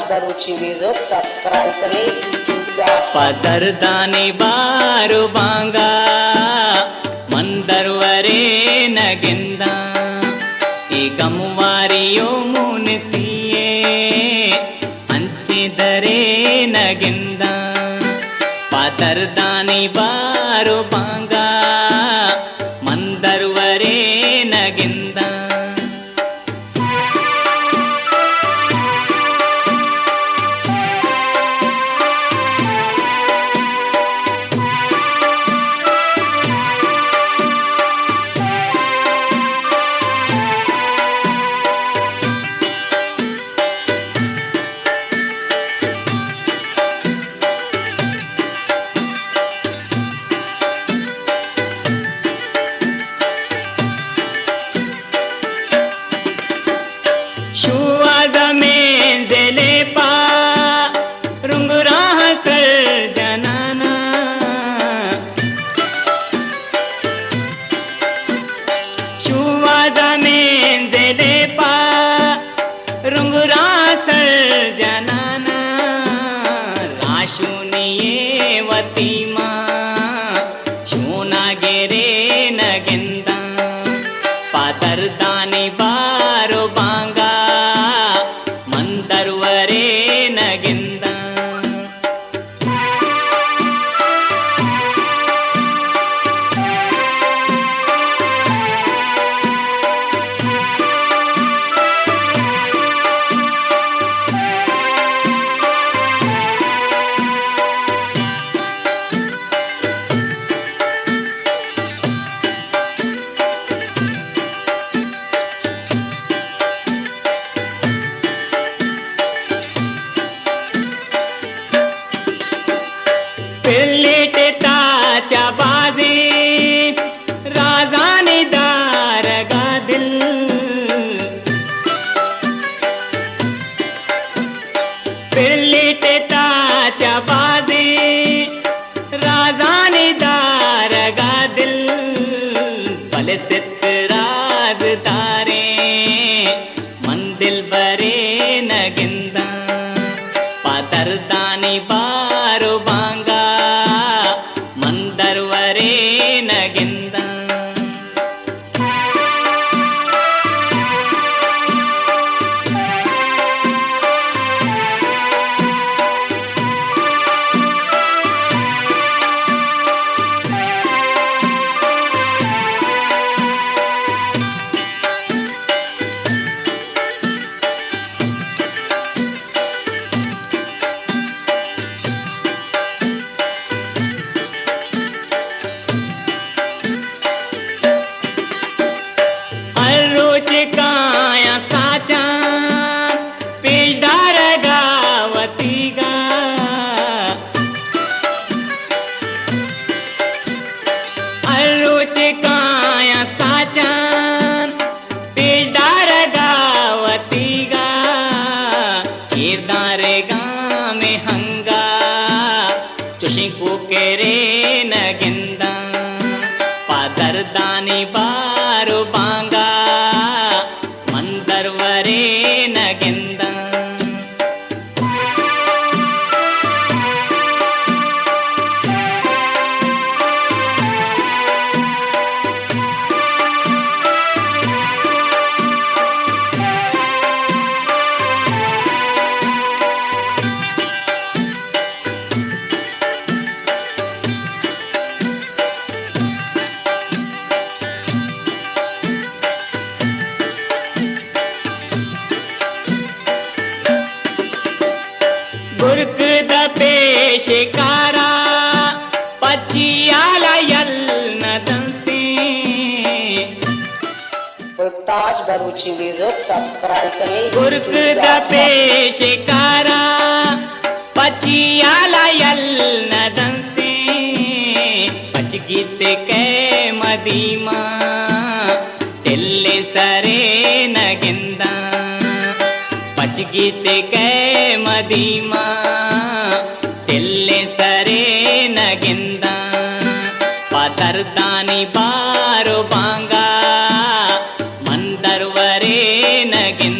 Balochi music subscribe کریں یوٹیوب ءَ۔ پہ دردانی بار و بانگا من درورے نہ گنداں، اے گمواری و مونسی ءَ انچیں درے نہ گنداں۔ پہ دردانی بار و بانگا من درورے نہ گنداں۔ شوہاز ءِ مینزلے پہ رنگ راہ سر جنانا، شوہاز ءِ مینزلے پہ رنگ راہ سر جنانا، راہشونی ءَ وتی ما شونا گرے نہ گنداں۔ پہ دردانی بار و بانگا من درورے نہ گنداں۔ پلیٹ تا چہ بازیں رازانی دارگا دل، پلیٹ تا چہ بازیں رازانی دارگا دل، بلے ست راز داریں من دلبرے نہ گنداں۔ پہ دردانی بار و بانگا من درورے نہ گنداں۔ ہر روچ کایاں ساچاں پیش دارگا وتیگا، ہر روچ کایاں ساچاں پیش دارگا وتیگا، چیر دارگاں مئے ہنگا چوشیں کوکرے نہ گنداں۔ پہ دردانی بار و بانگا من درورے نہ گنداں۔ گرک دپے شکارا پچی آلا یل نہ دنتیں۔ ملتاج بلوچی میوزک سبسکرائب کریں۔ گرک دپے شکارا پچی آلا یل نہ دنتیں۔ پچ گیت کئے مدیما ٹلیں سرے نہ گنداں۔ پچ گیت کئے مدیما ٹلیں سرے نہ گنداں۔ پہ دردانی بار و بانگا من درورے نہ گنداں۔